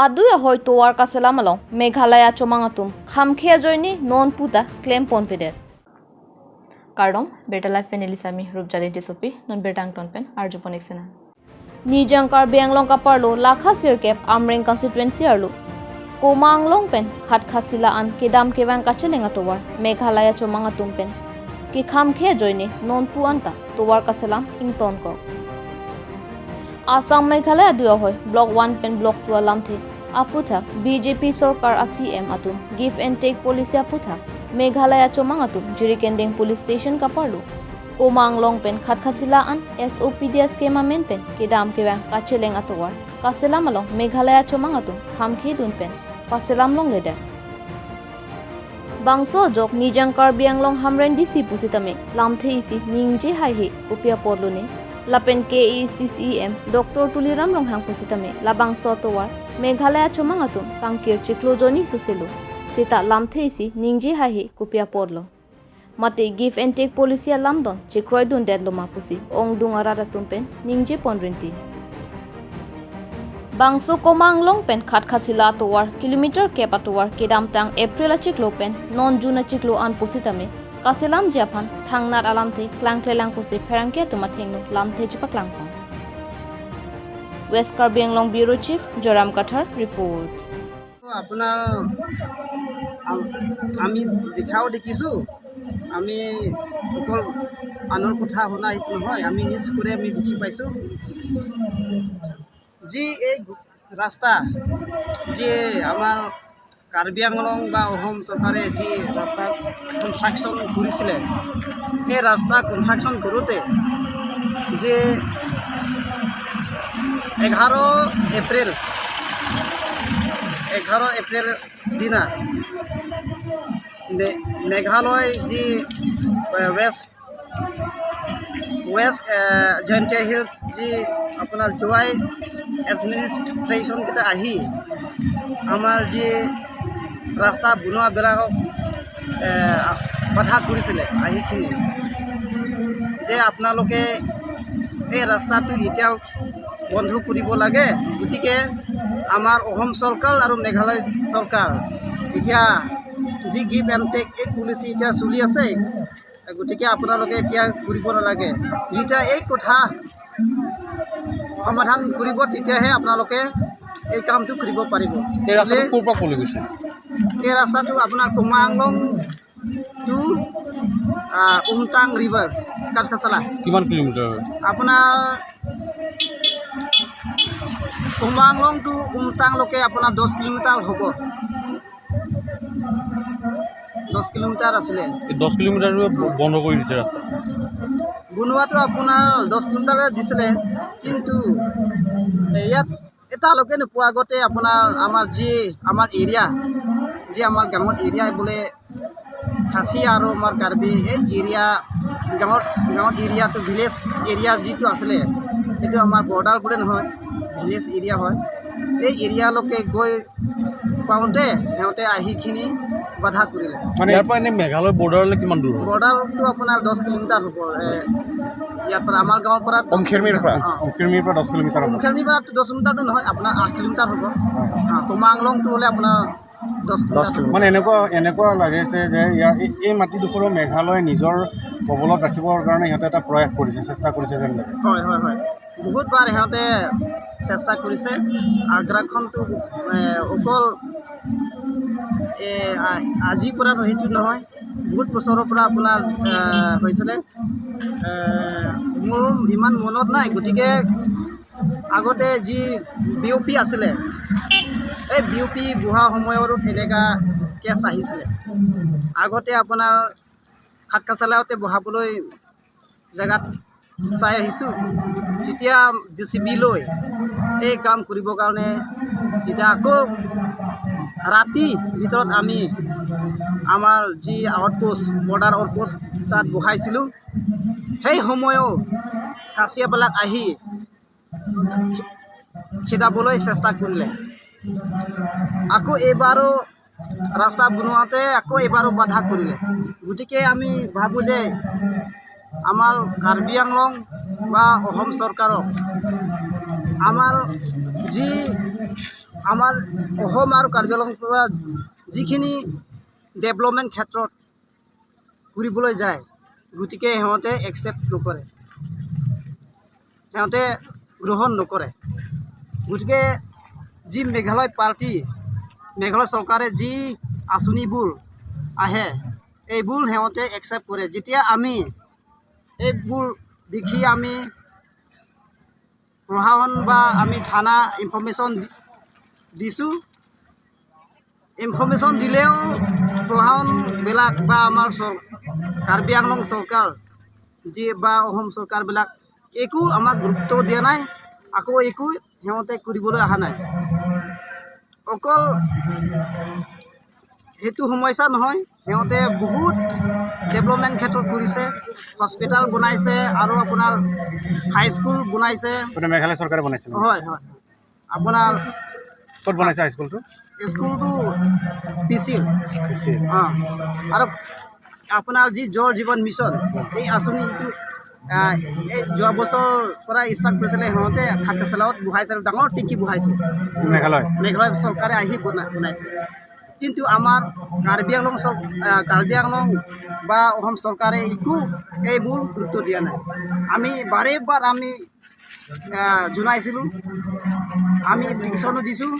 Adu hoi towar kaselam along Meghalaya chomangatum khamkhia joini non puta claim pon pedet. Kardong Better Life pen Elisami Rupjali Disopi non betang ton pen Arju Poneksena. Nijang Karbi Anglong kaparlo Lakha Sirkep Amreng constituency arlo. Komanglong pen khat khasila an kedam kewang kachelenga towar Meghalaya chomangatum pen. Ki khamkhia joini non pu anta towar kaselam ington ko. Assam Meghalaya duya hoy Block 1 pen Block 2 lamthi aputha BJP Sarkar a CM atum give and take policy aputha Meghalaya chomangatum Jirikending police station kaparlu Komanglong pen khatkhasila an SOPDS kema men pen kedam kewang kacheleng atowar kaselam along Meghalaya chomangatum khamkhe dun pen paselam long leda Bangso jok Nijang Karbi Anglong Hamren DC pusitame lamthe isi ningje hai hi upia podlune Lapen KECCM Dr. Tuliram Ronghang pusitame labangso towar Meghalaya chomangatum kangkir chiklo joni suselo sita lamthe isi ningje hai hi kupia podlo mate give and take policy lamdon chikroi dun dedlo mapusi ong dung arada tumpen ningje ponrinti Bangso Komanglong pen khatkhasila towar kilometer kepa towar kedamtang April achiklo pen non June achiklo an pusitame Kaselam Japan thangnat alamthe klangklelang pusi pherangke tumathengno lamthe chipaklangpong. West Karbi Anglong Bureau Chief Joram Kathar reports. আপোনাৰ আমি দেখাও দেখিছোঁ, আমি অকল আনৰ কথা শুনা সেইটো নহয়, আমি নিজ চকুৰে আমি দেখি পাইছোঁ। যি এই ৰাস্তা যি আমাৰ কাৰ্বি আংলং বা অসম চৰকাৰে যি ৰাস্তা কনষ্ট্ৰাকশ্যন কৰিছিলে, সেই ৰাস্তা কনষ্ট্ৰাকশ্যন কৰোঁতে যে 11 এপ্ৰিল দিনা মেঘালয় যি ৱেষ্ট জয়ন্তীয়া হিলছ যি আপোনাৰ জোৱাই এডমিনিষ্ট্ৰেশ্যনকেইটা আহি আমাৰ যি ৰাস্তা বনোৱাবিলাকক বাধা কৰিছিলে আহিখিনি যে আপোনালোকে এই ৰাস্তাটো এতিয়াও বন্ধ কৰিব লাগে। গতিকে আমাৰ অসম চৰকাৰ আৰু মেঘালয় চৰকাৰ এতিয়া যি গিভ এণ্ড টেক এই পলিচি এতিয়া চলি আছে, গতিকে আপোনালোকে এতিয়া কৰিব নালাগে। যেতিয়া এই কথা সমাধান কৰিব তেতিয়াহে আপোনালোকে এই কামটো কৰিব পাৰিব। এই ৰাস্তাটো ক'ৰ পৰা ক'লৈ গৈছে? এই ৰাস্তাটো আপোনাৰ কুমাংলং টু উমটাং ৰিভাৰ কাঠখাচালা। কিমান কিলোমিটাৰ হয়? আপোনাৰ কুমাংলং টু উমটাংলৈকে আপোনাৰ 10 কিলোমিটাৰ হ'ব, 10 কিলোমিটাৰ আছিলে। এই 10 কিলোমিটাৰটো বন্ধ কৰি দিছে ৰাস্তা? বনোৱাটো আপোনাৰ 10 কিলোমিটাৰ দিছিলে, কিন্তু ইয়াত এটালৈকে নোপোৱা আগতে আপোনাৰ আমাৰ যি আমাৰ এৰিয়া যি আমাৰ গাঁৱত এৰিয়া বোলে খাচী আৰু আমাৰ কাৰ্বি এই এৰিয়া গাঁৱত এৰিয়াটো ভিলেজ এৰিয়া যিটো আছিলে, সেইটো আমাৰ বৰ্ডাৰ বোলে নহয়, ভিলেজ এৰিয়া হয়। এই এৰিয়ালৈকে গৈ পাওঁতে সিহঁতে আহিখিনি বাধা কৰিলে। মানে ইয়াৰ পৰা এনেই মেঘালয় বৰ্ডাৰলৈ কিমান দূৰ হয়? বৰ্ডাৰটো আপোনাৰ 10 কিলোমিটাৰ হ'ব ইয়াৰ পৰা, আমাৰ গাঁৱৰ পৰা। উমখিৰমিৰ পৰা? অঁ। উমখিৰমিৰ পৰা 10 কিলোমিটাৰ হ'ব। উমখেলমিৰ পৰা 10 কিলোমিটাৰটো নহয়, আপোনাৰ 8 কিলোমিটাৰ হ'ব। কুমাংলংটো হ'লে আপোনাৰ 10 10 কিলোমিটাৰ। কিলোমিটাৰ। মানে এনেকুৱা লাগিছে যে ইয়াৰ এই মাটিডোখৰো মেঘালয়ে নিজৰ কবলত ৰাখিবৰ কাৰণে সিহঁতে এটা প্ৰয়াস কৰিছে, চেষ্টা কৰিছে যেন লাগে। হয়, বহুতবাৰ সিহঁতে চেষ্টা কৰিছে। আগ্ৰাসনটো অকল আজিৰ পৰা সেইটো নহয়, বহুত বছৰৰ পৰা আপোনাৰ হৈছিলে। মোৰ ইমান মনত নাই। গতিকে আগতে যি বি অ' পি আছিলে, এই বি অ' পি বহা সময়তো এনেকুৱা কেছ আহিছিলে। আগতে আপোনাৰ খাটকাচালাতে বহাবলৈ জেগাত চাই আহিছোঁ, তেতিয়া জেচিবি লৈ এই কাম কৰিবৰ কাৰণে তেতিয়া আকৌ ৰাতি ভিতৰত আমি আমাৰ যি আউটপোষ্ট, বৰ্ডাৰ আউটপোষ্ট, তাত বহাইছিলোঁ। সেই সময়ো খাচীয়াবিলাক আহি খেদাবলৈ চেষ্টা কৰিলে। আকৌ এইবাৰো ৰাস্তা বনোৱাতে আকৌ এইবাৰো বাধা কৰিলে। গতিকে আমি ভাবোঁ যে আমাৰ কাৰ্বি আংলং বা অসম চৰকাৰক আমাৰ যি আমাৰ অসম আৰু কাৰ্বি আংলঙৰ পৰা যিখিনি ডেভেলপমেণ্ট ক্ষেত্ৰত কৰিবলৈ যায়, গতিকে সিহঁতে একচেপ্ট নকৰে, সিহঁতে গ্ৰহণ নকৰে। গতিকে যি মেঘালয় পাৰ্টি, মেঘালয় চৰকাৰে যি আঁচনিবোৰ আহে, এইবোৰ সিহঁতে একচেপ্ট কৰে। যেতিয়া আমি এইবোৰ দেখি আমি প্ৰশাসন বা আমি থানা ইনফৰ্মেশ্যন দিছোঁ, ইনফৰ্মেশ্যন দিলেও প্ৰশাসনবিলাক বা আমাৰ কাৰ্বি আংলং চৰকাৰ যি বা অসম চৰকাৰবিলাক একো আমাক গুৰুত্ব দিয়া নাই। আকৌ একো সিহঁতে কৰিবলৈ অহা নাই। অকল সেইটো সমস্যা নহয়, সিহঁতে বহুত ডেভেলপমেণ্ট ক্ষেত্ৰত কৰিছে। হস্পিটেল বনাইছে আৰু আপোনাৰ হাইস্কুল বনাইছে। মানে মেঘালয় চৰকাৰে বনাইছে নেকি? হয়, আপোনাৰ ক'ত বনাইছে হাইস্কুলটো? স্কুলটো পিচিল। বেছি অঁ, আৰু আপোনাৰ যি জল জীৱন মিছন, এই আঁচনিটো এই যোৱা বছৰৰ পৰা ষ্টাৰ্ট কৰিছিলে। সিহঁতে খাটকাচলাত বহাইছিল, ডাঙৰ টেংকি বহাইছিল। মেঘালয় মেঘালয় চৰকাৰে আহি বনাইছে। কিন্তু আমাৰ কাৰ্বি আংলং বা অসম চৰকাৰে একো এইবোৰ গুৰুত্ব দিয়া নাই। আমি বাৰে বাৰ আমি জনাইছিলোঁ, আমি এপ্লিকেশ্যনো দিছোঁ,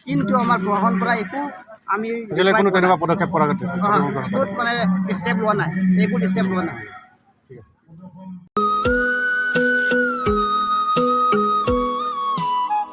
কিন্তু আমাৰ প্ৰশাসন পৰা একো আমি আজিলৈ কোনো তেনেকুৱা পদক্ষেপ কৰা বহুত মানে ষ্টেপ লোৱা নাই, এইবোৰ ষ্টেপ লোৱা নাই।